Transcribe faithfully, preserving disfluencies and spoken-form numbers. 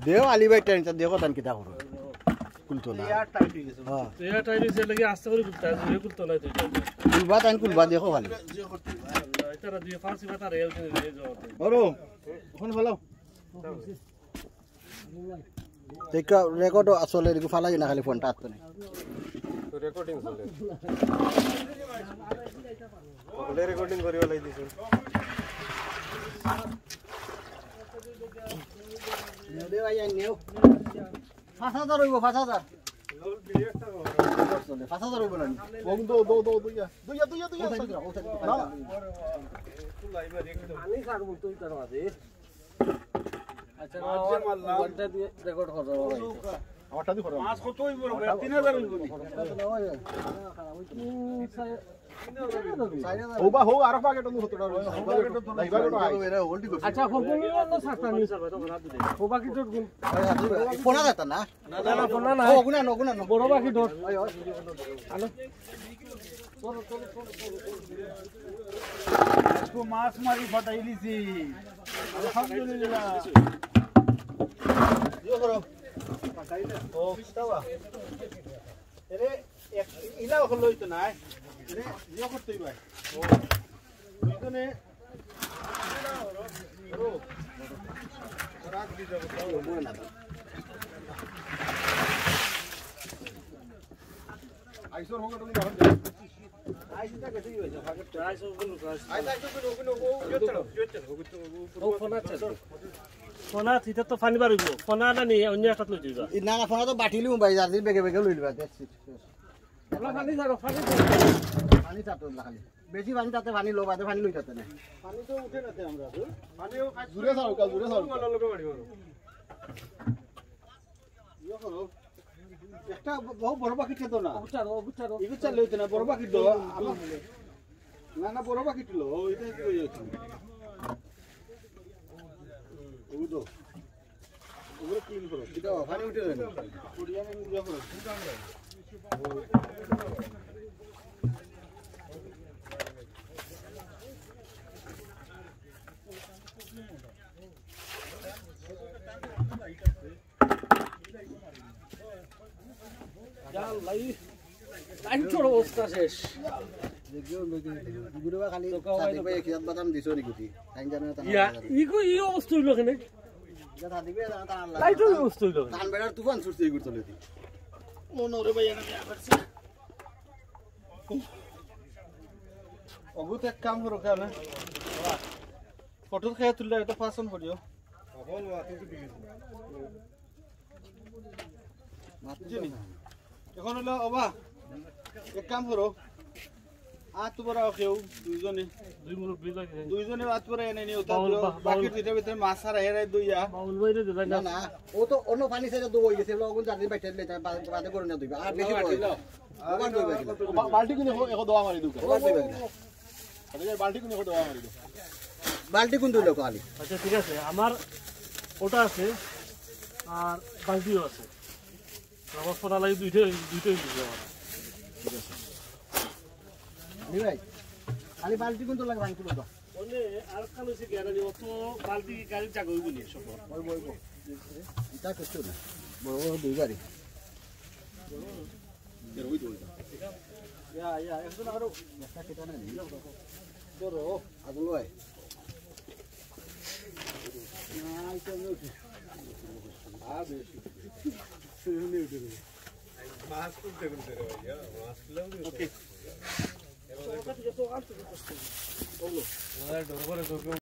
দেও আলী ভাই টাইম, তা দেখো তান কিতা করো। কুলতো না। এয়ার টাইট হয়ে গেছে। হ্যাঁ। তো এয়ার টাইট হয়েছে, লাগে আস্তে করে খুলতে হয়, জোরে খুলতে নাই তো এটা। কুলবা তাইন কুলবা, দেখো খালি। এটা দুই পাঁচ ইবা তার এল দিয়ে যাওয়া। বড়, ওখানে ভালো। দেখা রেকর্ড আসলে এরকম ফালাই না, খালি ফোনটা আত্ত নেই। তো রেকর্ডিং চলে। সকলে রেকর্ডিং করিবা লাগি দিছে। নেও দে ভাই, আর নেও। পাঁচ হাজার হইব, পাঁচ হাজার। পাঁচ হাজার হইব না নি? ও, দো, দো, দো, দুইয়া। দুইয়া, দুইয়া, দুইয়া। ও সাইডে রাখো, ও সাইডে রাখো। না, না। আচ্ছা, মাছ যে মারলাম। ওয়ানটা দিয়ে রেকর্ড করো, ভাই। আমারটা দিয়ে করো। মাছ কত হইব রে ভাই? তিন হাজার হইব নি? ওবা, হো, আরো পাকেট অন্য কতটা রইছে? আচ্ছা, হো, হো, হো, হো, সাতটা নিয়ে। হো, বাকি তো গুণ। ফোনা যাতা না? না, না, না, ফোনা না। ও, গুনা, নো, গুনা, নো। বড় বাকি ডট। ওই, ওই। হ্যালো। আজকে মাছ মারি ফাটাই দিছি। আলহামদুলিল্লাহ। ইয়ে করো। ও, কিতাবা। এরে, এক, ইলা হলো হইতো না। এরে, ইয়ে করতেই ভাই। ও, দুইজনে। ও, রাখ দিয়ে যাবো। আইসর হোক, তুমি রাখ। আইসর হোক, আইসর হোক, আইসর হোক। ও, ফোন আছে। ফোন আছে, ইতা তো পানি বার হইব। ফোন আর না নি, অন্য একটা লই যাইবা। ই না, না, ফোন তো বাটিলি মোবাইল, আর বেগে বেগে লইলিবা, দেখছি। পানি ছাড়ো, পানি ছাড়ো। পানি ছাড়তো না খালি। বেশি পানি তাতে পানি লো, বাদে পানি লই যাতে না। পানি তো উঠে না তে আমরা, হুম? পানিও খাই জুরে ছাড়ো, কাল জুরে ছাড়ো। ভালো লোকে বাড়ি ভালো। ইয়ে করো। একটা ব-, বহু বড় বাকিটা তো না। অগুচারো, অগুচারো। এগুচারলে হইতো না, বড় বাকি তো। আমার, না, না, বড় বাকি লো, এটা কি হয়ে যাচ্ছে? ওই তো। ওগুলো ক্লিন করো। এটা পানি উঠে যায় না। পরিমাণে ইয়ে করো। লাইটর অবস্থা শেষ। দেখো, দেখো, দেখো। গুরুবা খালি তো কওয়াই সাদিক ভাই না। এক হাত বাদাম দিছো নি গুটি? তাই জানো না, তার ইয়া, আল্লাহ জানে। ইগো, ই অবস্থা হইলো কেনে? যা সাদিক ভাই জানো, তার আল্লাহ লাইটর জানে। অবস্থা হইলো কেনে? তান বেড়ার তুফান ছুটছে এই গুটি তলেদি। মনে ওরে ভাই, এটা নিয়ে আসছে। অগুত এক কাম করো, কেন? ফটো খেয়ে তুললে এটা পছন্দ করিও। বুঝলি? এখন হইলো, ওবা, এক কাম করো, আত বড়া কেউ দুইজনে, দুই মুরব্বি লাগে। দুইজনে আত বড়া এনে নিও, তা বাউল দিও, বা-, বাকি বাউল। দুইটা ভিতরে মাছ আর হেরাই দইয়া। বাউল ভাইরে দিলাই না, না। না, ও তো অন্য পানি ছেড়ে দই হয়ে গেছে, ওগুলো জানি বাইরে লেতে, বা-, বাদে করে না দইবা, আর বেশি দই। ওভার দইবা কিনা? বা-, বালতি কিনে এখন, এখন দোয়া মারি দুকা। ওভার দইবা কিনা? আরে, বালতি কিনে এখন দোয়া মারি দুকা। বালতি কোন দুই লোক আলি? আচ্ছা, ঠিক আছে, আমার ওটা আছে, আর বালতিও আছে। আমার ফোন আলাই দুইটাই, দুইটাই দিবে আমার। ঠিক আছে। আলি ভাই, খালি বালতি কোন তো লাগে, ভাঙ তুলো দাও। ওনে আর কালো সে গেরা নিব তো, বালতি গাড়ি জাগা হইব নি সব। ওই, ওই, ওই। এটা কিছু না। বড় বড় দুই গাড়ি। এর ওই তো ওইটা। ইয়া, ইয়া, একজন আরো। একটা কেটে নেন। ধরো। আগুলো হয়। না, এটা আমি উঠি। আর বেশি। সেজন্যই উঠে দেবো। মাছ তুলতে তুলতে রে ভাইয়া, মাছ তুললেও কি ওকে। ওরা ডর করে, ডর করে